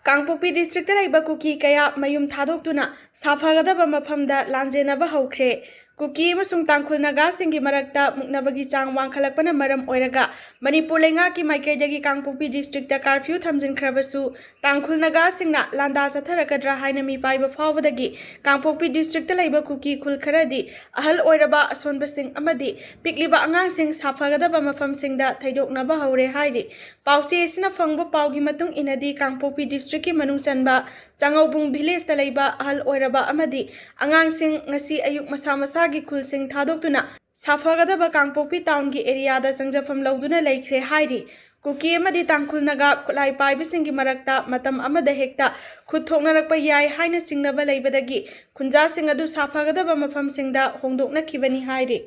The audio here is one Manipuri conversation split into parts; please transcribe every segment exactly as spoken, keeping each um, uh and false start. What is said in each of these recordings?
ꯀꯥꯡꯄꯣꯛꯄꯤ ꯗꯤꯁꯇ꯭ꯔꯤꯛꯇ ꯂꯩꯕ ꯀꯨꯀꯤ ꯀꯌꯥ ꯃꯌꯨꯝ ꯊꯥꯗꯣꯛꯇꯨꯅ ꯁꯥꯐꯒꯗꯕ ꯃꯐꯝꯗ ꯂꯥꯟꯖꯦꯟꯅꯕ ꯍꯧꯈ꯭ꯔꯦ꯫ ꯀꯨꯀꯤ ꯑꯃꯁꯨꯡ ꯇꯥꯡꯈꯨꯜ ꯅꯥꯒꯥꯁꯤꯡꯒꯤ ꯃꯔꯛꯇ ꯃꯨꯛꯅꯕꯒꯤ ꯆꯥꯡ ꯋꯥꯡꯈꯠꯂꯛꯄꯅ ꯃꯔꯝ ꯑꯣꯏꯔꯒ ꯃꯅꯤꯄꯨꯔ ꯂꯩꯉꯥꯛꯀꯤ ꯃꯥꯏꯀꯩꯗꯒꯤ ꯀꯥꯡꯄꯣꯛꯄꯤ ꯗꯤꯁꯇ꯭ꯔꯤꯛꯇ ꯀꯥꯔꯐ꯭ꯌꯨ ꯊꯝꯖꯤꯟꯈ꯭ꯔꯕꯁꯨ ꯇꯥꯡꯈꯨꯜ ꯅꯥꯒꯥꯁꯤꯡꯅ ꯂꯥꯟꯗꯥ ꯆꯠꯊꯔꯛꯀꯗ꯭ꯔꯥ ꯍꯥꯏꯅ ꯃꯤꯄꯥꯏꯕ ꯐꯥꯎꯕꯗꯒꯤ ꯀꯥꯡꯄꯣꯛꯄꯤ ꯗꯤꯁꯇ꯭ꯔꯤꯛꯇ ꯂꯩꯕ ꯀꯨꯀꯤ ꯈꯨꯜ ꯈꯔꯗꯤ ꯑꯍꯜ ꯑꯣꯏꯔꯕ, ꯑꯁꯣꯟꯕꯁꯤꯡ ꯑꯃꯗꯤ ꯄꯤꯛꯂꯤꯕ ꯑꯉꯥꯡꯁꯤꯡ ꯁꯥꯐꯒꯗꯕ ꯃꯐꯝꯁꯤꯡꯗ ꯊꯩꯗꯣꯛꯅꯕ ꯍꯧꯔꯦ ꯍꯥꯏꯔꯤ꯫ ꯄꯥꯎꯆꯦ ꯑꯁꯤꯅ ꯐꯪꯕ ꯄꯥꯎꯒꯤ ꯃꯇꯨꯡ ꯏꯟꯅꯗꯤ ꯀꯥꯡꯄꯣꯛꯄꯤ ꯗꯤꯁꯇ꯭ꯔꯤꯛꯀꯤ ꯃꯅꯨꯡ ꯆꯟꯕ ꯆꯥꯉꯧꯕꯨꯡ ꯚꯤꯂꯦꯖꯇ ꯂꯩꯕ ꯑꯍꯜ ꯑꯣꯏꯔꯕ ꯑꯃꯗꯤ ꯑꯉꯥꯡꯁꯤꯡ ꯉꯁꯤ ꯑꯌꯨꯛ ꯃꯁꯥ ꯃꯁꯥꯒꯤ ꯈꯨꯜꯁꯤꯡ ꯊꯥꯗꯣꯛꯇꯨꯅ ꯁꯥꯐꯒꯗꯕ ꯀꯥꯡꯄꯣꯛꯄꯤ ꯇꯥꯎꯟꯒꯤ ꯑꯦꯔꯤꯌꯥꯗ ꯆꯪꯖꯐꯝ ꯂꯧꯗꯨꯅ ꯂꯩꯈ꯭ꯔꯦ ꯍꯥꯏꯔꯤ꯫ ꯀꯨꯀꯤ ꯑꯃꯗꯤ ꯇꯥꯡꯈꯨꯜ ꯅꯥꯒꯥ ꯈꯨꯠꯂꯥꯏ ꯄꯥꯏꯕꯁꯤꯡꯒꯤ ꯃꯔꯛꯇ ꯃꯇꯝ ꯑꯃꯗ ꯍꯦꯛꯇ ꯈꯨꯠ ꯊꯣꯛꯅꯔꯛꯄ ꯌꯥꯏ ꯍꯥꯏꯅ ꯆꯤꯡꯅꯕ ꯂꯩꯕꯗꯒꯤ ꯈꯨꯟꯖꯥꯁꯤꯡ ꯑꯗꯨ ꯁꯥꯐꯒꯗꯕ ꯃꯐꯝꯁꯤꯡꯗ ꯍꯣꯡꯗꯣꯛꯅꯈꯤꯕꯅꯤ ꯍꯥꯏꯔꯤ꯫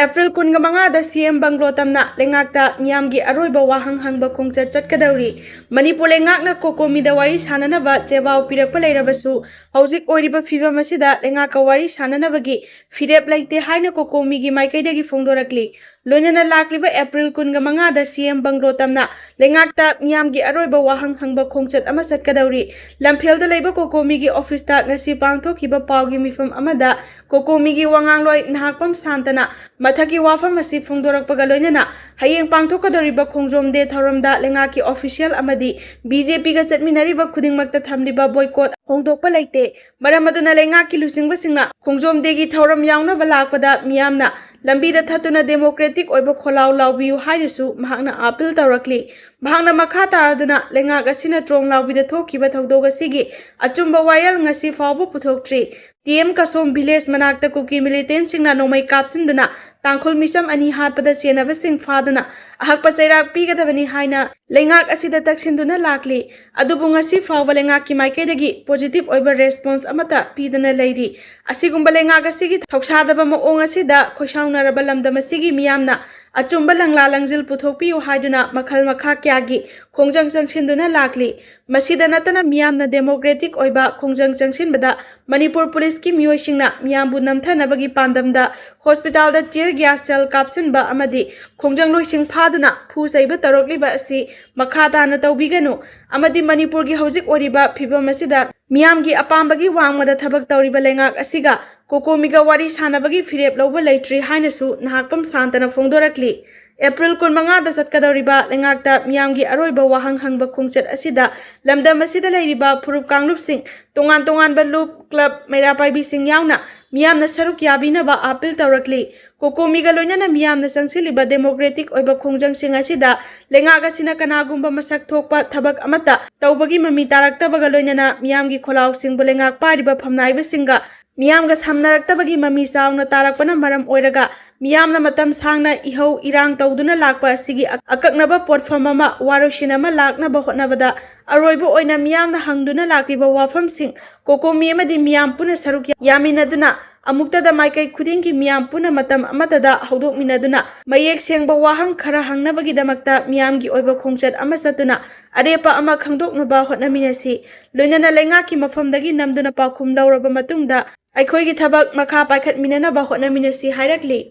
ꯑꯦꯄ꯭ꯔꯤꯜ ꯀꯨꯟꯃꯉꯥꯗ ꯁꯤ ꯑꯦꯝ ꯕꯪꯒ꯭ꯂꯣ ꯇꯝꯅ ꯂꯩꯉꯥꯛꯇ ꯃꯤꯌꯥꯝꯒꯤ ꯑꯔꯣꯏꯕ ꯋꯥꯍꯪ ꯍꯪꯕ ꯈꯣꯡꯆꯠ ꯆꯠꯀꯗꯧꯔꯤ꯫ ꯃꯅꯤꯄꯨꯔ ꯂꯩꯉꯥꯛꯅ ꯀꯣꯀꯣꯃꯤꯗ ꯋꯥꯔꯤ ꯁꯥꯅꯅꯕ ꯆꯦꯕꯥꯎ ꯄꯤꯔꯛꯄ ꯂꯩꯔꯕꯁꯨ ꯍꯧꯖꯤꯛ ꯑꯣꯏꯔꯤꯕ ꯐꯤꯕꯝ ꯑꯁꯤꯗ ꯂꯩꯉꯥꯛꯀ ꯋꯥꯔꯤ ꯁꯥꯅꯅꯕꯒꯤ ꯐꯤꯔꯦꯞ ꯂꯩꯇꯦ ꯍꯥꯏꯅ ꯀꯣꯀꯣꯃꯤꯒꯤ ꯃꯥꯏꯀꯩꯗꯒꯤ ꯐꯣꯡꯗꯣꯔꯛꯂꯤ꯫ ꯂꯣꯏꯅꯅ ꯂꯥꯛꯂꯤꯕ ꯑꯦꯄ꯭ꯔꯤꯜ ꯀꯨꯟꯃꯉꯥꯗ ꯁꯤ ꯑꯦꯝ ꯕꯪꯒ꯭ꯂꯣ ꯇꯝꯅ ꯂꯩꯉꯥꯛꯇ ꯃꯤꯌꯥꯝꯒꯤ ꯑꯔꯣꯏꯕ ꯋꯥꯍꯪ ꯍꯪꯕ ꯈꯣꯡꯆꯠ ꯑꯃ ꯆꯠꯀꯗꯧꯔꯤ꯫ ꯂꯝꯐꯦꯜꯗ ꯂꯩꯕ ꯀꯣꯀꯣꯃꯤꯒꯤ ꯑꯣꯐꯤꯁꯇ ꯉꯁꯤ ꯄꯥꯡꯊꯣꯛꯈꯤꯕ ꯄꯥꯎꯒꯤ ꯃꯤꯐꯝ ꯑꯃꯗ ꯀꯣꯀꯣꯃꯤꯒꯤ ꯋꯥꯉꯥꯡꯂꯣꯏ ꯅꯍꯥꯛꯄꯝ ꯁꯥꯟꯇꯅ ꯃꯊꯛꯀꯤ ꯋꯥꯐꯝ ꯑꯁꯤ ꯐꯣꯡꯗꯣꯔꯛꯄꯒ ꯂꯣꯏꯅꯅ ꯍꯌꯦꯡ ꯄꯥꯡꯊꯣꯛꯀꯗꯧꯔꯤꯕ ꯈꯣꯡꯖꯣꯝ ꯗꯦ ꯊꯧꯔꯝꯗ ꯂꯩꯉꯥꯛꯀꯤ ꯑꯣꯐꯤꯁꯤꯌꯦꯜ ꯑꯃꯗꯤ ꯕꯤ ꯖꯦ ꯄꯤꯒ ꯆꯠꯃꯤꯟꯅꯔꯤꯕ ꯈꯨꯗꯤꯡꯃꯛꯇ ꯊꯝꯂꯤꯕ ꯕꯣꯏꯀꯣꯠ ꯍꯣꯡꯗꯣꯛꯄ ꯂꯩꯇꯦ꯫ ꯃꯔꯝ ꯑꯗꯨꯅ ꯂꯩꯉꯥꯛꯀꯤ ꯂꯨꯆꯤꯡꯕꯁꯤꯡꯅ ꯈꯣꯡꯖꯣꯝ ꯗꯦꯒꯤ ꯊꯧꯔꯝ ꯌꯥꯎꯅꯕ ꯂꯥꯛꯄꯗ ꯃꯤꯌꯥꯝꯅ ꯂꯝꯕꯤꯗ ꯊꯠꯇꯨꯅ ꯗꯦꯃꯣꯀ꯭ꯔꯦꯇꯤꯛ ꯑꯣꯏꯕ ꯈꯣꯜꯂꯥꯎ ꯂꯥꯎꯕꯤꯌꯨ ꯍꯥꯏꯅꯁꯨ ꯃꯍꯥꯛꯅ ꯑꯥꯄꯤꯜ ꯇꯧꯔꯛꯂꯤ꯫ ꯃꯍꯥꯛꯅ ꯃꯈꯥ ꯇꯥꯔꯗꯨꯅ ꯂꯩꯉꯥꯛ ꯑꯁꯤꯅ ꯇ꯭ꯔꯣꯡ ꯂꯥꯎꯕꯤꯗ ꯊꯣꯛꯈꯤꯕ ꯊꯧꯗꯣꯛ ꯑꯁꯤꯒꯤ ꯑꯆꯨꯝꯕ ꯋꯥꯌꯦꯜ ꯉꯁꯤ ꯐꯥꯎꯕ ꯄꯨꯊꯣꯛꯇ꯭ꯔꯤ꯫ ꯇꯤ ꯑꯦꯝ ꯀꯁꯣꯝ ꯚꯤꯂꯦꯖ ꯃꯅꯥꯛꯇ ꯀꯨꯀꯤ ꯃꯤꯂꯤꯇꯦꯟꯁꯤꯡꯅ ꯅꯣꯡꯃꯩ ꯀꯥꯞꯁꯤꯟꯗꯨꯅ ꯇꯥꯡꯈꯨꯜ ꯃꯤꯆꯝ ꯑꯅꯤ ꯍꯥꯠꯄꯗ ꯆꯦꯟꯅꯕꯁꯤꯡ ꯐꯥꯗꯨꯅ ꯑꯍꯛꯄ ꯆꯩꯔꯥꯛ ꯄꯤꯒꯗꯕꯅꯤ ꯍꯥꯏꯅ ꯂꯩꯉꯥꯛ ꯑꯁꯤꯗ ꯇꯛꯁꯤꯟꯗꯨꯅ ꯂꯥꯛꯂꯤ꯫ ꯑꯗꯨꯕꯨ ꯉꯁꯤ ꯐꯥꯎꯕ ꯂꯩꯉꯥꯛꯀꯤ ꯃꯥꯏꯀꯩꯗꯒꯤ ꯄꯣꯖꯤꯇꯤꯚ ꯑꯣꯏꯕ ꯔꯦꯁꯄꯣꯟꯁ ꯑꯃꯠꯇ ꯄꯤꯗꯅ ꯂꯩꯔꯤ꯫ ꯑꯁꯤꯒꯨꯝꯕ ꯂꯩꯉꯥꯛ ꯑꯁꯤꯒꯤ ꯊꯧꯁꯥꯗꯕ ꯃꯑꯣꯡ ꯑꯁꯤꯗ ꯈꯣꯏꯁꯥꯎꯅꯔꯕ ꯂꯝꯗꯝ ꯑꯁꯤꯒꯤ ꯃꯤꯌꯥꯝꯅ ꯑꯆꯨꯝꯕ ꯂꯪꯂꯥ ꯂꯪꯖꯤꯜ ꯄꯨꯊꯣꯛꯄꯤꯌꯨ ꯍꯥꯏꯗꯨꯅ ꯃꯈꯜ ꯃꯈꯥ ꯀꯌꯥꯒꯤ ꯈꯣꯡꯖꯪ ꯆꯪꯁꯤꯟꯗꯨꯅ ꯂꯥꯛꯂꯤ꯫ ꯃꯁꯤꯗ ꯅꯠꯇꯅ ꯃꯤꯌꯥꯝꯅ ꯗꯦꯃꯣꯀ꯭ꯔꯦꯇꯤꯛ ꯑꯣꯏꯕ ꯈꯣꯡꯖꯪ ꯆꯪꯁꯤꯟꯕꯗ ꯃꯅꯤꯄꯨꯔ ꯄꯨꯂꯤꯁꯀꯤ ꯃꯤꯑꯣꯏꯁꯤꯡꯅ ꯃꯤꯌꯥꯝꯕꯨ ꯅꯝꯊꯅꯕꯒꯤ ꯄꯥꯟꯗꯝꯗ ꯍꯣꯁꯄꯤꯇꯥꯜꯗ tear gas shell ꯀꯥꯞꯁꯤꯟꯕ ꯑꯃꯗꯤ ꯈꯣꯡꯖꯪꯂꯣꯏꯁꯤꯡ ꯐꯥꯗꯨꯅ ꯐꯨ ꯆꯩꯕ ꯇꯧꯔꯛꯂꯤꯕ ꯑꯁꯤ ꯃꯈꯥ ꯇꯥꯅ ꯇꯧꯕꯤꯒꯅꯨ ꯑꯃꯗꯤ ꯃꯅꯤꯄꯨꯔꯒꯤ ꯍꯧꯖꯤꯛ ꯑꯣꯏꯔꯤꯕ ꯐꯤꯕꯝ ꯑꯁꯤꯗ ꯃꯤꯌꯥꯝꯒꯤ ꯑꯄꯥꯝꯕꯒꯤ ꯋꯥꯡꯃꯗ ꯊꯕꯛ ꯇꯧꯔꯤꯕ ꯂꯩꯉꯥꯛ ꯑꯁꯤꯒ ꯀꯣꯀꯣꯃꯤꯒ ꯋꯥꯔꯤ ꯁꯥꯟꯅꯕꯒꯤ ꯐꯤꯔꯦꯞ ꯂꯧꯕ ꯂꯩꯇ꯭ꯔꯤ ꯍꯥꯏꯅꯁꯨ ꯅꯍꯥꯛꯄꯝ ꯁꯥꯟꯇꯅ ꯐꯣꯡꯗꯣꯔꯛꯂꯤ꯫ ꯑꯦꯄ꯭ꯔꯤꯜ ꯀꯨꯟꯃꯉꯥꯗ ꯆꯠꯀꯗꯧꯔꯤꯕ ꯂꯩꯉꯥꯛꯇ ꯃꯤꯌꯥꯝꯒꯤ ꯑꯔꯣꯏꯕ ꯋꯥꯍꯪ ꯍꯪꯕ ꯈꯣꯡꯆꯠ ꯑꯁꯤꯗ ꯂꯝꯗꯝ ꯑꯁꯤꯗ ꯂꯩꯔꯤꯕ ꯐꯨꯔꯨꯞ ꯀꯥꯡꯂꯨꯞꯁꯤꯡ, ꯇꯣꯉꯥꯟ ꯇꯣꯉꯥꯟꯕ ꯂꯨꯞ, ꯀ꯭ꯂꯕ, ꯃꯩꯔꯥ ꯄꯥꯏꯕꯤꯁꯤꯡ ꯌꯥꯎꯅ ꯃꯤꯌꯥꯝꯅ ꯁꯔꯨꯛ ꯌꯥꯕꯤꯅꯕ ꯑꯥꯄꯤꯜ ꯇꯧꯔꯛꯂꯤ꯫ ꯀꯣꯀꯣꯃꯤꯒ ꯂꯣꯏꯅꯅ ꯃꯤꯌꯥꯝꯅ ꯆꯪꯁꯤꯜꯂꯤꯕ ꯗꯦꯃꯣꯀ꯭ꯔꯦꯇꯤꯛ ꯑꯣꯏꯕ ꯈꯣꯡꯖꯪꯁꯤꯡ ꯑꯁꯤꯗ ꯂꯩꯉꯥꯛ ꯑꯁꯤꯅ ꯀꯅꯥꯒꯨꯝꯕ ꯃꯁꯛ ꯊꯣꯛꯄ ꯊꯕꯛ ꯑꯃꯠꯇ ꯇꯧꯕꯒꯤ ꯃꯃꯤ ꯇꯥꯔꯛꯇꯕꯒ ꯂꯣꯏꯅꯅ ꯃꯤꯌꯥꯝꯒꯤ ꯈꯣꯜꯂꯥꯎꯁꯤꯡꯕꯨ ꯂꯩꯉꯥꯛ ꯄꯥꯏꯔꯤꯕ ꯐꯝꯅꯥꯏꯕꯁꯤꯡꯒ ꯃꯤꯌꯥꯝꯒ ꯁꯝꯅꯔꯛꯇꯕꯒꯤ ꯃꯃꯤ ꯆꯥꯎꯅ ꯇꯥꯔꯛꯄꯅ ꯃꯔꯝ ꯑꯣꯏꯔꯒ ꯃꯤꯌꯥꯝꯅ ꯃꯇꯝ ꯁꯥꯡꯅ ꯏꯍꯧ ꯏꯔꯥꯡ ꯇꯧꯗꯨꯅ ꯂꯥꯛꯄ ꯑꯁꯤꯒꯤ ꯑꯀꯛꯅꯕ ꯄꯣꯠꯐꯝ ꯑꯃ, ꯋꯥꯔꯣꯏꯁꯤꯟ ꯑꯃ ꯂꯥꯛꯅꯕ ꯍꯣꯠꯅꯕꯗ ꯑꯔꯣꯏꯕ ꯑꯣꯏꯅ ꯃꯤꯌꯥꯝꯅ ꯍꯪꯗꯨꯅ ꯂꯥꯛꯂꯤꯕ ꯋꯥꯐꯝꯁꯤꯡ ꯀꯣꯀꯣꯃꯤ ꯑꯃꯗꯤ ꯃꯤꯌꯥꯝ ꯄꯨꯟꯅ ꯁꯔꯨꯛ ꯌꯥꯃꯤꯟꯅꯗꯨꯅ ꯑꯃꯨꯛꯇꯗ ꯃꯥꯏꯀꯩ ꯈꯨꯗꯤꯡꯒꯤ ꯃꯤꯌꯥꯝ ꯄꯨꯟꯅ ꯃꯇꯝ ꯑꯃꯠꯇꯗ ꯍꯧꯗꯣꯛꯃꯤꯟꯅꯗꯨꯅ ꯃꯌꯦꯛ ꯁꯦꯡꯕ ꯋꯥꯍꯪ ꯈꯔ ꯍꯪꯅꯕꯒꯤꯗꯃꯛꯇ ꯃꯤꯌꯥꯝꯒꯤ ꯑꯣꯏꯕ ꯈꯣꯡꯆꯠ ꯑꯃ ꯆꯠꯇꯨꯅ ꯑꯔꯦꯞꯄ ꯑꯃ ꯈꯪꯗꯣꯛꯅꯕ ꯍꯣꯠꯅꯃꯤꯟꯅꯁꯤ꯫ ꯂꯣꯏꯅꯅ ꯂꯩꯉꯥꯛꯀꯤ ꯃꯐꯝꯗꯒꯤ ꯅꯝꯗꯨꯅ ꯄꯥꯎꯈꯨꯝ ꯂꯧꯔꯕ ꯃꯇꯨꯡꯗ ꯑꯩꯈꯣꯏꯒꯤ ꯊꯕꯛ ꯃꯈꯥ ꯄꯥꯏꯈꯠꯃꯤꯟꯅꯅꯕ ꯍꯣꯠꯅꯃꯤꯟꯅꯁꯤ ꯍꯥꯏꯔꯛꯂꯤ꯫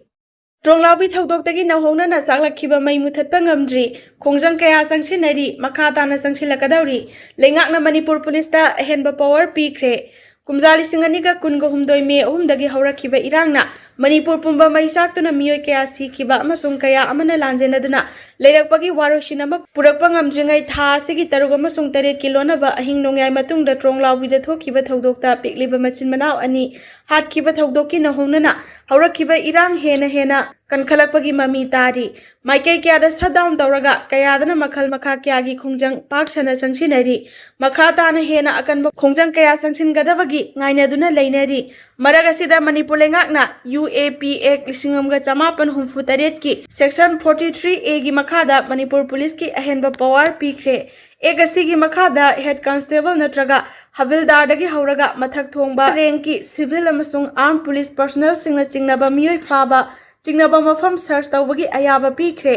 ꯇ꯭ꯔꯣꯡꯂꯥꯎꯕꯤ ꯊꯧꯗꯣꯛꯇꯒꯤ ꯅꯧꯍꯧꯅꯅ ꯆꯥꯛꯂꯛꯈꯤꯕ ꯃꯩ ꯃꯨꯊꯠꯄ ꯉꯝꯗ꯭ꯔꯤ꯫ ꯈꯣꯡꯖꯪ ꯀꯌꯥ ꯆꯪꯁꯤꯟꯅꯔꯤ, ꯃꯈꯥ ꯇꯥꯅ ꯆꯪꯁꯤꯜꯂꯛꯀꯗꯧꯔꯤ꯫ ꯂꯩꯉꯥꯛꯅ ꯃꯅꯤꯄꯨꯔ ꯄꯨꯂꯤꯁꯇ ꯑꯍꯦꯟꯕ ꯄꯋꯥꯔ ꯄꯤꯈ꯭ꯔꯦ꯫ ꯀꯨꯝꯖꯥ ꯂꯤꯁꯤꯡ ꯑꯅꯤꯒ ꯀꯨꯟꯒ ꯍꯨꯝꯗꯣꯏ ꯃꯦ ꯑꯍꯨꯝꯗꯒꯤ ꯍꯧꯔꯛꯈꯤꯕ ꯏꯔꯥꯡꯅ ꯃꯅꯤꯄꯨꯔ ꯄꯨꯝꯕ ꯃꯩ ꯆꯥꯛꯇꯨꯅ ꯃꯤꯑꯣꯏ ꯀꯌꯥ ꯁꯤꯈꯤꯕ ꯑꯃꯁꯨꯡ ꯀꯌꯥ ꯑꯃꯅ ꯂꯥꯟꯖꯦꯟꯅꯗꯨꯅ ꯂꯩꯔꯛꯄꯒꯤ ꯋꯥꯔꯣꯏꯁꯤꯟ ꯑꯃ ꯄꯨꯔꯛꯄ ꯉꯝꯗ꯭ꯔꯤꯉꯩ ꯊꯥ ꯑꯁꯤꯒꯤ ꯇꯔꯨꯛ ꯑꯃꯁꯨꯡ ꯇꯔꯦꯠꯀꯤ ꯂꯣꯟꯅꯕ ꯑꯍꯤꯡ ꯅꯣꯡꯌꯥꯏ ꯃꯇꯨꯡꯗ ꯇ꯭ꯔꯣꯡꯂꯥꯎꯕꯤꯗ ꯊꯣꯛꯈꯤꯕ ꯊꯧꯗꯣꯛꯇ ꯄꯤꯛꯂꯤꯕ ꯃꯆꯤꯟ ꯃꯅꯥꯎ ꯑꯅꯤ ꯍꯥꯠꯈꯤꯕ ꯊꯧꯗꯣꯛꯀꯤ ꯅꯧꯍꯧꯅꯅ ꯍꯧꯔꯛꯈꯤꯕ ꯏꯔꯥꯡ ꯍꯦꯟꯅ ꯍꯦꯟꯅ ꯀꯟꯈꯠꯂꯛꯄꯒꯤ ꯃꯃꯤ ꯇꯥꯔꯤ꯫ ꯃꯥꯏꯀꯩ ꯀꯌꯥꯗ shutdown ꯇꯧꯔꯒ ꯀꯌꯥꯗꯅ ꯃꯈꯜ ꯃꯈꯥ ꯀꯌꯥꯒꯤ ꯈꯣꯡꯖꯪ ꯄꯥꯛ ꯁꯟꯅ ꯆꯪꯁꯤꯟꯅꯔꯤ꯫ ꯃꯈꯥ ꯇꯥꯅ ꯍꯦꯟꯅ ꯑꯀꯟꯕ ꯈꯣꯡꯖꯪ ꯀꯌꯥ ꯆꯪꯁꯤꯟꯒꯗꯕꯒꯤ ꯉꯥꯏꯅꯗꯨꯅ ꯂꯩꯅꯔꯤ꯫ ꯃꯔꯛ ꯑꯁꯤꯗ ꯃꯅꯤꯄꯨꯔ ꯂꯩꯉꯥꯛꯅ U A P Act ꯂꯤꯁꯤꯡ ꯑꯃꯒ ꯆꯃꯥꯄꯟ ꯍꯨꯝꯐꯨ ꯇꯔꯦꯠꯀꯤ section forty three A ꯒꯤ ꯃꯈꯥꯗ ꯃꯅꯤꯄꯨꯔ ꯄꯨꯂꯤꯁꯀꯤ ꯑꯍꯦꯟꯕ power ꯄꯤꯈ꯭ꯔꯦ꯫ Act ꯑꯁꯤꯒꯤ ꯃꯈꯥꯗ head constable ꯅꯠꯇ꯭ꯔꯒ ꯍꯕꯤꯜꯗꯥꯔꯗꯒꯤ ꯍꯧꯔꯒ ꯃꯊꯛ ꯊꯣꯡꯕ rank ꯀꯤ civil ꯑꯃꯁꯨꯡ armed police personnel ꯁꯤꯡꯅ ꯆꯤꯡꯅꯕ ꯃꯤꯑꯣꯏ ꯐꯥꯕ, ꯆꯤꯡꯅꯕ ꯃꯐꯝ search ꯇꯧꯕꯒꯤ ꯑꯌꯥꯕ ꯄꯤꯈ꯭ꯔꯦ꯫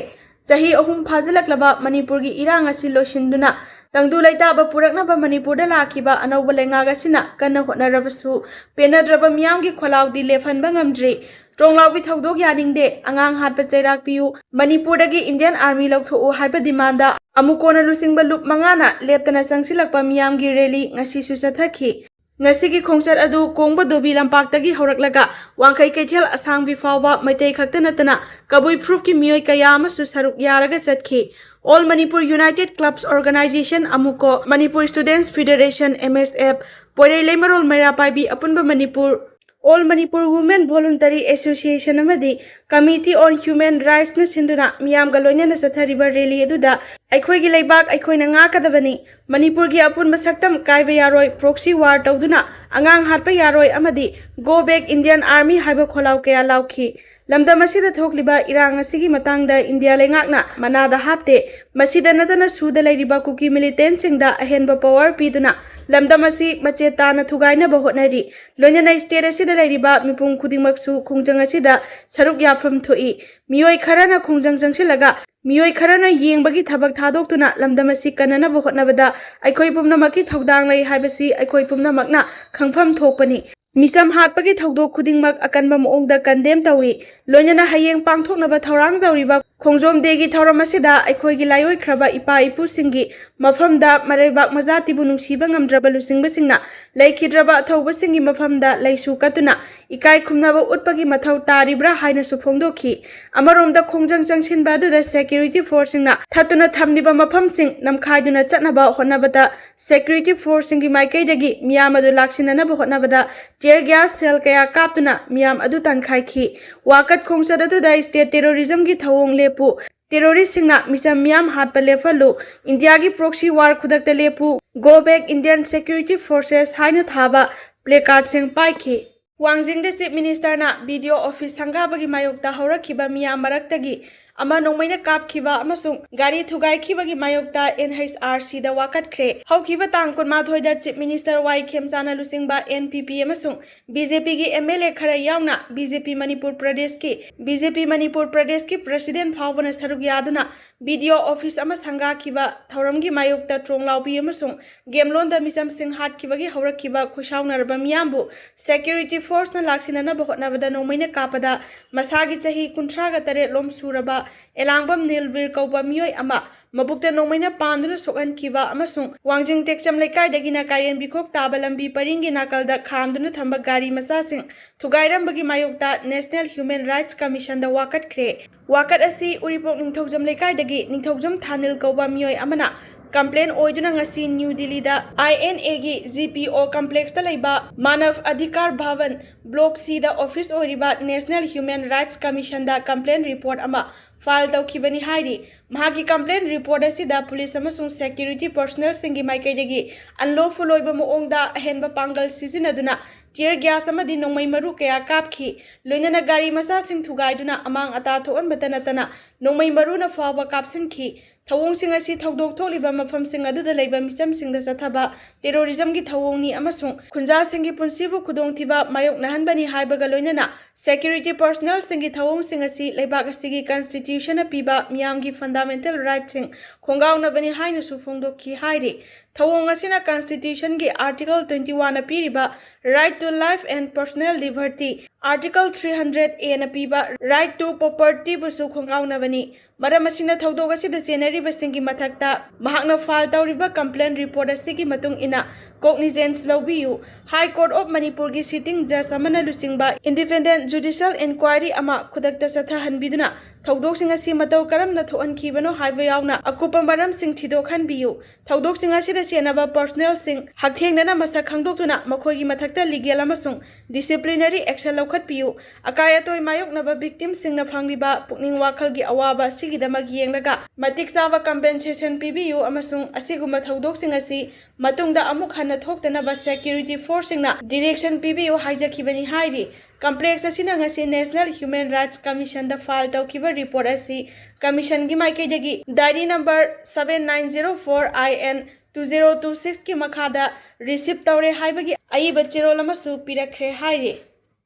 ꯆꯍꯤ ꯑꯍꯨꯝ ꯐꯥꯖꯤꯜꯂꯛꯂꯕ ꯃꯅꯤꯄꯨꯔꯒꯤ ꯏꯔꯥꯡ ꯑꯁꯤ ꯂꯣꯏꯁꯤꯟꯗꯨꯅ ꯇꯪꯗꯨ ꯂꯩꯇꯥꯕ ꯄꯨꯔꯛꯅꯕ ꯃꯅꯤꯄꯨꯔꯗ ꯂꯥꯛꯈꯤꯕ ꯑꯅꯧꯕ ꯂꯩꯉꯥꯛ ꯑꯁꯤꯅ ꯀꯟꯅ ꯍꯣꯠꯅꯔꯕꯁꯨ ꯄꯦꯟꯅꯗ꯭ꯔꯕ ꯃꯤꯌꯥꯝꯒꯤ ꯈꯣꯜꯂꯥꯎꯗꯤ ꯂꯦꯞꯍꯟꯕ ꯉꯝꯗ꯭ꯔꯤ꯫ ꯇ꯭ꯔꯣꯡꯂꯥꯎꯕꯤ ꯊꯧꯗꯣꯛ ꯌꯥꯅꯤꯡꯗꯦ, ꯑꯉꯥꯡ ꯍꯥꯠꯄ ꯆꯩꯔꯥꯛ ꯄꯤꯌꯨ, ꯃꯅꯤꯄꯨꯔꯗꯒꯤ Indian Army ꯂꯧꯊꯣꯛꯎ ꯍꯥꯏꯕ demandꯗ ꯑꯃꯨꯛ ꯀꯣꯟꯅ ꯂꯨꯆꯤꯡꯕ ꯂꯨꯞ ꯃꯉꯥꯅ ꯂꯦꯞꯇꯅ ꯆꯪꯁꯤꯜꯂꯛꯄ ꯃꯤꯌꯥꯝꯒꯤ rally ꯉꯁꯤꯁꯨ ꯆꯠꯊꯈꯤ꯫ ꯉꯁꯤꯒꯤ ꯈꯣꯡꯆꯠ ꯑꯗꯨ ꯀꯣꯡꯕ ꯙꯣꯕꯤ ꯂꯝꯄꯥꯛꯇꯒꯤ ꯍꯧꯔꯛꯂꯒ ꯋꯥꯡꯈꯩ ꯀꯩꯊꯦꯜ ꯑꯁꯥꯡꯕꯤ ꯐꯥꯎꯕ ꯃꯩꯇꯩ ꯈꯛꯇ ꯅꯠꯇꯅ ꯀꯕꯨꯏ ꯐꯨꯔꯨꯞꯀꯤ ꯃꯤꯑꯣꯏ ꯀꯌꯥ ꯑꯃꯁꯨ ꯁꯔꯨꯛ ꯌꯥꯔꯒ ꯆꯠꯈꯤ꯫ All Manipur United Clubs Organization, ꯑꯃꯨꯀꯣ, Manipur Students Federation, M S F, ꯄꯣꯏꯔꯩ ꯂꯩꯃꯔꯣꯜ ꯃꯩꯔꯥ ꯄꯥꯏꯕꯤ ꯑꯄꯨꯟꯕ Manipur, All Manipur Women Voluntary Association ꯑꯃꯗꯤ Committee on Human Rightsꯅ ꯁꯤꯟꯗꯨꯅ ꯃꯤꯌꯥꯝꯒ ꯂꯣꯏꯅꯅ ꯆꯠꯊꯔꯤꯕ rally ꯑꯗꯨꯗ "ꯑꯩꯈꯣꯏꯒꯤ ꯂꯩꯕꯥꯛ ꯑꯩꯈꯣꯏꯅ ꯉꯥꯛꯀꯗꯕꯅꯤ, ꯃꯅꯤꯄꯨꯔꯒꯤ ꯑꯄꯨꯟꯕ ꯁꯛꯇꯝ ꯀꯥꯏꯕ ꯌꯥꯔꯣꯏ, proxy war ꯇꯧꯗꯨꯅ ꯑꯉꯥꯡ ꯍꯥꯠꯄ ꯌꯥꯔꯣꯏ" ꯑꯃꯗꯤ "Go back Indian Army" ꯍꯥꯏꯕ ꯈꯣꯜꯂꯥꯎ ꯀꯌꯥ ꯂꯥꯎꯈꯤ꯫ ꯂꯝꯗꯝ ꯑꯁꯤꯗ ꯊꯣꯛꯂꯤꯕ ꯏꯔꯥꯡ ꯑꯁꯤꯒꯤ ꯃꯇꯥꯡꯗ ꯏꯟꯗꯤꯌꯥ ꯂꯩꯉꯥꯛꯅ ꯃꯅꯥꯗ ꯍꯥꯞꯇꯦ꯫ ꯃꯁꯤꯗ ꯅꯠꯇꯅ ꯁꯨꯗ ꯂꯩꯔꯤꯕ ꯀꯨꯀꯤ militantꯁꯤꯡꯗ ꯑꯍꯦꯟꯕ power ꯄꯤꯗꯨꯅ ꯂꯝꯗꯝ ꯑꯁꯤ ꯃꯆꯦꯠ ꯇꯥꯅ ꯊꯨꯒꯥꯏꯅꯕ ꯍꯣꯠꯅꯔꯤ꯫ ꯂꯣꯏꯅꯅ state ꯑꯁꯤꯗ ꯂꯩꯔꯤꯕ ꯃꯤꯄꯨꯝ ꯈꯨꯗꯤꯡꯃꯛꯁꯨ ꯈꯣꯡꯖꯪ ꯑꯁꯤꯗ ꯁꯔꯨꯛ ꯌꯥꯐꯝ ꯊꯣꯛꯏ꯫ ꯃꯤꯑꯣꯏ ꯈꯔꯅ ꯈꯣꯡꯖꯪ ꯆꯪꯁꯤꯜꯂꯒ ꯃꯤꯑꯣꯏ ꯈꯔꯅ ꯌꯦꯡꯕꯒꯤ ꯊꯕꯛ ꯊꯥꯗꯣꯛꯇꯨꯅ ꯂꯝꯗꯝ ꯑꯁꯤ ꯀꯟꯅꯅꯕ ꯍꯣꯠꯅꯕꯗ ꯑꯩꯈꯣꯏ ꯄꯨꯝꯅꯃꯛꯀꯤ ꯊꯧꯗꯥꯡ ꯂꯩ ꯍꯥꯏꯕꯁꯤ ꯑꯩꯈꯣꯏ ꯄꯨꯝꯅꯃꯛꯅ ꯈꯪꯐꯝ ꯊꯣꯛꯄꯅꯤ꯫ ꯃꯤꯆꯝ ꯍꯥꯠꯄꯒꯤ ꯊꯧꯗꯣꯛ ꯈꯨꯗꯤꯡꯃꯛ ꯑꯀꯟꯕ ꯃꯑꯣꯡꯗ condemn ꯇꯧꯏ꯫ ꯂꯣꯏꯅꯅ ꯍꯌꯦꯡ ꯄꯥꯡꯊꯣꯛꯅꯕ ꯊꯧꯔꯥꯡ ꯇꯧꯔꯤꯕ ꯈꯣꯡꯖꯣꯝ ꯗꯦꯒꯤ ꯊꯧꯔꯝ ꯑꯁꯤꯗ ꯑꯩꯈꯣꯏꯒꯤ ꯂꯥꯏꯑꯣꯏꯈ꯭ꯔꯕ ꯏꯄꯥ ꯏꯄꯨꯁꯤꯡꯒꯤ ꯃꯐꯝꯗ ꯃꯔꯩꯕꯥꯛ ꯃꯖꯥꯇꯤꯕꯨ ꯅꯨꯡꯁꯤꯕ ꯉꯝꯗ꯭ꯔꯕ ꯂꯨꯆꯤꯡꯕꯁꯤꯡꯅ ꯂꯩꯈꯤꯗ꯭ꯔꯕ ꯑꯊꯧꯕꯁꯤꯡꯒꯤ ꯃꯐꯝꯗ ꯂꯩꯁꯨ ꯀꯠꯇꯨꯅ ꯏꯀꯥꯏ ꯈꯨꯝꯅꯕ ꯎꯠꯄꯒꯤ ꯃꯊꯧ ꯇꯥꯔꯤꯕ꯭ꯔꯥ ꯍꯥꯏꯅꯁꯨ ꯐꯣꯡꯗꯣꯛꯈꯤ꯫ ꯑꯃꯔꯣꯝꯗ ꯈꯣꯡꯖꯪ ꯆꯪꯁꯤꯟꯕ ꯑꯗꯨꯗ security forceꯁꯤꯡꯅ ꯊꯠꯇꯨꯅ ꯊꯝꯂꯤꯕ ꯃꯐꯝꯁꯤꯡ ꯅꯝꯈꯥꯏꯗꯨꯅ ꯆꯠꯅꯕ ꯍꯣꯠꯅꯕꯗ security forceꯁꯤꯡꯒꯤ ꯃꯥꯏꯀꯩꯗꯒꯤ ꯃꯤꯌꯥꯝ ꯑꯗꯨ ꯂꯥꯛꯁꯤꯟꯅꯅꯕ ꯍꯣꯠꯅꯕꯗ tear gas shell ꯀꯌꯥ ꯀꯥꯞꯇꯨꯅ ꯃꯤꯌꯥꯝ ꯑꯗꯨ ꯇꯥꯟꯈꯥꯏꯈꯤ꯫ ꯋꯥꯀꯠ ꯈꯣꯡꯆꯠ ꯑꯗꯨꯗ state terrorismꯒꯤ ꯊꯧꯑꯣꯡ ꯂꯦꯞꯄꯨ, terroristꯁꯤꯡꯅ ꯃꯤꯆꯝ ꯃꯤꯌꯥꯝ ꯍꯥꯠꯄ ꯂꯦꯞꯍꯜꯂꯨ, ꯏꯟꯗꯤꯌꯥꯒꯤ proxy war ꯈꯨꯗꯛꯇ ꯂꯦꯞꯄꯨ, Go back Indian Security Forces ꯍꯥꯏꯅ ꯊꯥꯕ placardꯁꯤꯡ ꯄꯥꯏꯈꯤ꯫ ꯋꯥꯡꯖꯤꯡꯗ Chief Ministerꯅ BDO office ꯁꯪꯒꯥꯕꯒꯤ ꯃꯥꯌꯣꯛꯇ ꯍꯧꯔꯛꯈꯤꯕ ꯃꯤꯌꯥꯝ ꯃꯔꯛꯇꯒꯤ ꯑꯃ ꯅꯣꯡꯃꯩꯅ ꯀꯥꯞꯈꯤꯕ ꯑꯃꯁꯨꯡ ꯒꯥꯔꯤ ꯊꯨꯒꯥꯏꯈꯤꯕꯒꯤ ꯃꯥꯌꯣꯛꯇ N H R Cꯗ ꯋꯥꯀꯠꯈ꯭ꯔꯦ꯫ ꯍꯧꯈꯤꯕ ꯇꯥꯡ ꯀꯨꯟꯃꯥꯊꯣꯏꯗ Chief Minister Y ꯈꯦꯝꯆꯥꯟꯅ ꯂꯨꯆꯤꯡꯕ N P P ꯑꯃꯁꯨꯡ B J P ꯒꯤ M L A ꯈꯔ ꯌꯥꯎꯅ B J P ꯃꯅꯤꯄꯨꯔ ꯄ꯭ꯔꯗꯦꯁꯀꯤ, B J P ꯃꯅꯤꯄꯨꯔ ꯄ꯭ꯔꯗꯦꯁꯀꯤ President ꯐꯥꯎꯕꯅ ꯁꯔꯨꯛ ꯌꯥꯗꯨꯅ B D O office ꯑꯃ ꯁꯪꯒꯥꯈꯤꯕ ꯊꯧꯔꯝꯒꯤ ꯃꯥꯌꯣꯛꯇ ꯇ꯭ꯔꯣꯡ ꯂꯥꯎꯕꯤ ꯑꯃꯁꯨꯡ ꯒꯦꯝꯂꯣꯟꯗ ꯃꯤꯆꯝꯁꯤꯡ ꯍꯥꯠꯈꯤꯕꯒꯤ ꯍꯧꯔꯛꯈꯤꯕ ꯈꯣꯏꯁꯥꯎꯅꯔꯕ ꯃꯤꯌꯥꯝꯕꯨ security forceꯅ ꯂꯥꯛꯁꯤꯟꯅꯅꯕ ꯍꯣꯠꯅꯕꯗ ꯅꯣꯡꯃꯩꯅ ꯀꯥꯞꯄꯗ ꯃꯁꯥꯒꯤ ꯆꯍꯤ ꯀꯨꯟꯊ꯭ꯔꯥꯒ ꯇꯔꯦꯠ ꯂꯣꯝ ꯁꯨꯔꯕ ꯑꯦꯂꯥꯡꯕꯝ ꯅꯤꯜꯕꯤꯔ ꯀꯧꯕ ꯃꯤꯑꯣꯏ ꯑꯃ ꯃꯕꯨꯛꯇ ꯅꯣꯡꯃꯩꯅ ꯄꯥꯟꯗꯨꯅ ꯁꯣꯛꯍꯟꯈꯤꯕ ꯑꯃꯁꯨꯡ ꯋꯥꯡꯖꯤꯡ ꯇꯦꯛꯆꯝ ꯂꯩꯀꯥꯏꯗꯒꯤꯅ ꯀꯥꯏꯔꯦꯟꯕꯤꯈꯣꯛ ꯇꯥꯕ ꯂꯝꯕꯤ ꯄꯔꯤꯡꯒꯤ ꯅꯥꯀꯜꯗ ꯈꯥꯝꯗꯨꯅ ꯊꯝꯕ ꯒꯥꯔꯤ ꯃꯆꯥꯁꯤꯡ ꯊꯨꯒꯥꯏꯔꯝꯕꯒꯤ ꯃꯥꯌꯣꯛꯇ National Human Rights Commissionꯗ ꯋꯥꯀꯠꯈ꯭ꯔꯦ꯫ ꯋꯥꯀꯠ ꯑꯁꯤ ꯎꯔꯤꯄꯣꯛ ꯅꯤꯡꯊꯧꯖꯝ ꯂꯩꯀꯥꯏꯗꯒꯤ ꯅꯤꯡꯊꯧꯖꯝ ꯊꯥꯅꯤꯜ ꯀꯧꯕ ꯃꯤꯑꯣꯏ ꯑꯃꯅ complain ꯑꯣꯏꯗꯨꯅ ꯉꯁꯤ ꯅ꯭ꯌꯨ ꯗꯤꯜꯂꯤꯗ I N Aꯒꯤ G P O complexꯇ ꯂꯩꯕ ꯃꯥꯅꯕ ꯑꯙꯤꯀꯥꯔ ꯚꯕꯟ Block Cꯗ office ꯑꯣꯏꯔꯤꯕ National Human Rights Commissionꯗ complain report ꯑꯃ file ꯇꯧꯈꯤꯕꯅꯤ ꯍꯥꯏꯔꯤ꯫ ꯃꯍꯥꯛꯀꯤ complain report ꯑꯁꯤꯗ police ꯑꯃꯁꯨꯡ security personnelꯁꯤꯡꯒꯤ ꯃꯥꯏꯀꯩꯗꯒꯤ unlawful ꯑꯣꯏꯕ ꯃꯑꯣꯡꯗ ꯑꯍꯦꯟꯕ ꯄꯥꯡꯒꯜ ꯁꯤꯖꯤꯟꯅꯗꯨꯅ tear gas ꯑꯃꯗꯤ ꯅꯣꯡꯃꯩ ꯃꯔꯨ ꯀꯌꯥ ꯀꯥꯞꯈꯤ꯫ ꯂꯣꯏꯅꯅ ꯒꯥꯔꯤ ꯃꯆꯥꯁꯤꯡ ꯊꯨꯒꯥꯏꯗꯨꯅ ꯑꯃꯥꯡ ꯑꯇꯥ ꯊꯣꯛꯍꯟꯕꯇ ꯅꯠꯇꯅ ꯅꯣꯡꯃꯩ ꯃꯔꯨꯅ ꯐꯥꯎꯕ ꯀꯥꯞꯁꯤꯟꯈꯤ꯫ ꯊꯧꯑꯣꯡꯁꯤꯡ ꯑꯁꯤ ꯊꯧꯗꯣꯛ ꯊꯣꯛꯂꯤꯕ ꯃꯐꯝꯁꯤꯡ ꯑꯗꯨꯗ ꯂꯩꯕ ꯃꯤꯆꯝꯁꯤꯡꯗ ꯆꯠꯊꯕ terrorismꯒꯤ ꯊꯧꯑꯣꯡꯅꯤ ꯑꯃꯁꯨꯡ ꯈꯨꯟꯖꯥꯁꯤꯡꯒꯤ ꯄꯨꯟꯁꯤꯕꯨ ꯈꯨꯗꯣꯡꯊꯤꯕ ꯃꯥꯌꯣꯛꯅꯍꯟꯕꯅꯤ ꯍꯥꯏꯕꯒ ꯂꯣꯏꯅꯅ security personnelꯁꯤꯡꯒꯤ ꯊꯧꯑꯣꯡꯁꯤꯡ ꯑꯁꯤ ꯂꯩꯕꯥꯛ ꯑꯁꯤꯒꯤ constitutionꯅ ꯄꯤꯕ ꯃꯤꯌꯥꯝꯒꯤ fundamental rightꯁꯤꯡ ꯈꯣꯡꯒꯥꯎꯅꯕꯅꯤ ꯍꯥꯏꯅꯁꯨ ꯐꯣꯡꯗꯣꯛꯈꯤ ꯍꯥꯏꯔꯤ꯫ ꯊꯧꯑꯣꯡ ꯑꯁꯤꯅ constitutionꯒꯤ article twenty oneꯅ ꯄꯤꯔꯤꯕ right to life and personal liberty, article three hundred Aꯅ ꯄꯤꯕ right to propertyꯕꯨꯁꯨ ꯈꯣꯡꯒꯥꯎꯅꯕꯅꯤ꯫ ꯃꯔꯝ ꯑꯁꯤꯅ ꯊꯧꯗꯣꯛ ꯑꯁꯤꯗ ꯆꯦꯟꯅꯔꯤꯕꯁꯤꯡꯒꯤ ꯃꯊꯛꯇ ꯃꯍꯥꯛꯅ file ꯇꯧꯔꯤꯕ complain report ꯑꯁꯤꯒꯤ ꯃꯇꯨꯡ ꯏꯟꯅ cognizance ꯂꯧꯕꯤꯌꯨ꯫ High Court of Manipurꯒꯤ sitting judge ꯑꯃꯅ ꯂꯨꯆꯤꯡꯕ independent judicial inquiry ꯑꯃ ꯈꯨꯗꯛꯇ ꯆꯠꯊꯍꯟꯕꯤꯗꯨꯅ ꯊꯧꯗꯣꯛꯁꯤꯡ ꯑꯁꯤ ꯃꯇꯧ ꯀꯔꯝꯅ ꯊꯣꯛꯍꯟꯈꯤꯕꯅꯣ ꯍꯥꯏꯕ ꯌꯥꯎꯅ ꯑꯀꯨꯞꯄ ꯃꯔꯝꯁꯤꯡ ꯊꯤꯗꯣꯛꯍꯟꯕꯤꯌꯨ꯫ ꯊꯧꯗꯣꯛꯁꯤꯡ ꯑꯁꯤꯗ ꯁꯦꯟꯅꯕ ꯄꯔꯁꯣꯅꯦꯜꯁꯤꯡ ꯍꯛꯊꯦꯡꯅꯅ ꯃꯁꯛ ꯈꯪꯗꯣꯛꯇꯨꯅ ꯃꯈꯣꯏꯒꯤ ꯃꯊꯛꯇ ꯂꯤꯒꯦꯜ ꯑꯃꯁꯨꯡ ꯗꯤꯁꯤꯄ꯭ꯂꯤꯅꯔꯤ ꯑꯦꯛꯁꯟ ꯂꯧꯈꯠꯄꯤꯌꯨ꯫ ꯑꯀꯥꯏ ꯑꯇꯣꯏ ꯃꯥꯌꯣꯛꯅꯕ ꯚꯤꯛꯇꯤꯝꯁꯤꯡꯅ ꯐꯪꯂꯤꯕ ꯄꯨꯛꯅꯤꯡ ꯋꯥꯈꯜꯒꯤ ꯑꯋꯥꯕ ꯑꯁꯤꯒꯤꯗꯃꯛ ꯌꯦꯡꯂꯒ ꯃꯇꯤꯛ ꯆꯥꯕ ꯀꯝꯄꯦꯟꯁꯦꯁꯟ ꯄꯤꯕꯤꯌꯨ ꯑꯃꯁꯨꯡ ꯑꯁꯤꯒꯨꯝꯕ ꯊꯧꯗꯣꯛꯁꯤꯡ ꯑꯁꯤ ꯃꯇꯨꯡꯗ ꯑꯃꯨꯛ ꯍꯟꯅ ꯊꯣꯛꯇꯅꯕ ꯁꯦꯀ꯭ꯌꯨꯔꯤꯇꯤ ꯐꯣꯔꯁꯁꯤꯡꯅ ꯗꯤꯔꯦꯛꯁꯟ ꯄꯤꯕꯤꯌꯨ ꯍꯥꯏꯖꯈꯤꯕꯅꯤ ꯍꯥꯏꯔꯤ꯫ ꯀꯝꯄ꯭ꯂꯦꯛꯁ ꯑꯁꯤꯅ ꯉꯁꯤ ꯅꯦꯁꯅꯦꯜ ꯍ꯭ꯌꯨꯃꯦꯟ ꯔꯥꯏꯠꯁ ꯀꯃꯤꯁꯟꯗ ꯐꯥꯏꯜ ꯇꯧꯈꯤꯕ ꯔꯤꯄꯣꯔꯠ ꯑꯁꯤ ꯀꯃꯤꯁꯟꯒꯤ ꯃꯥꯏꯀꯩꯗꯒꯤ diary number seven nine zero four I N two zero two six ꯀꯤ ꯃꯈꯥꯗ ꯔꯤꯁꯤꯞ ꯇꯧꯔꯦ ꯍꯥꯏꯕꯒꯤ ꯑꯏꯕ ꯆꯦꯔꯣꯜ ꯑꯃꯁꯨ ꯄꯤꯔꯛꯈ꯭ꯔꯦ ꯍꯥꯏꯔꯤ꯫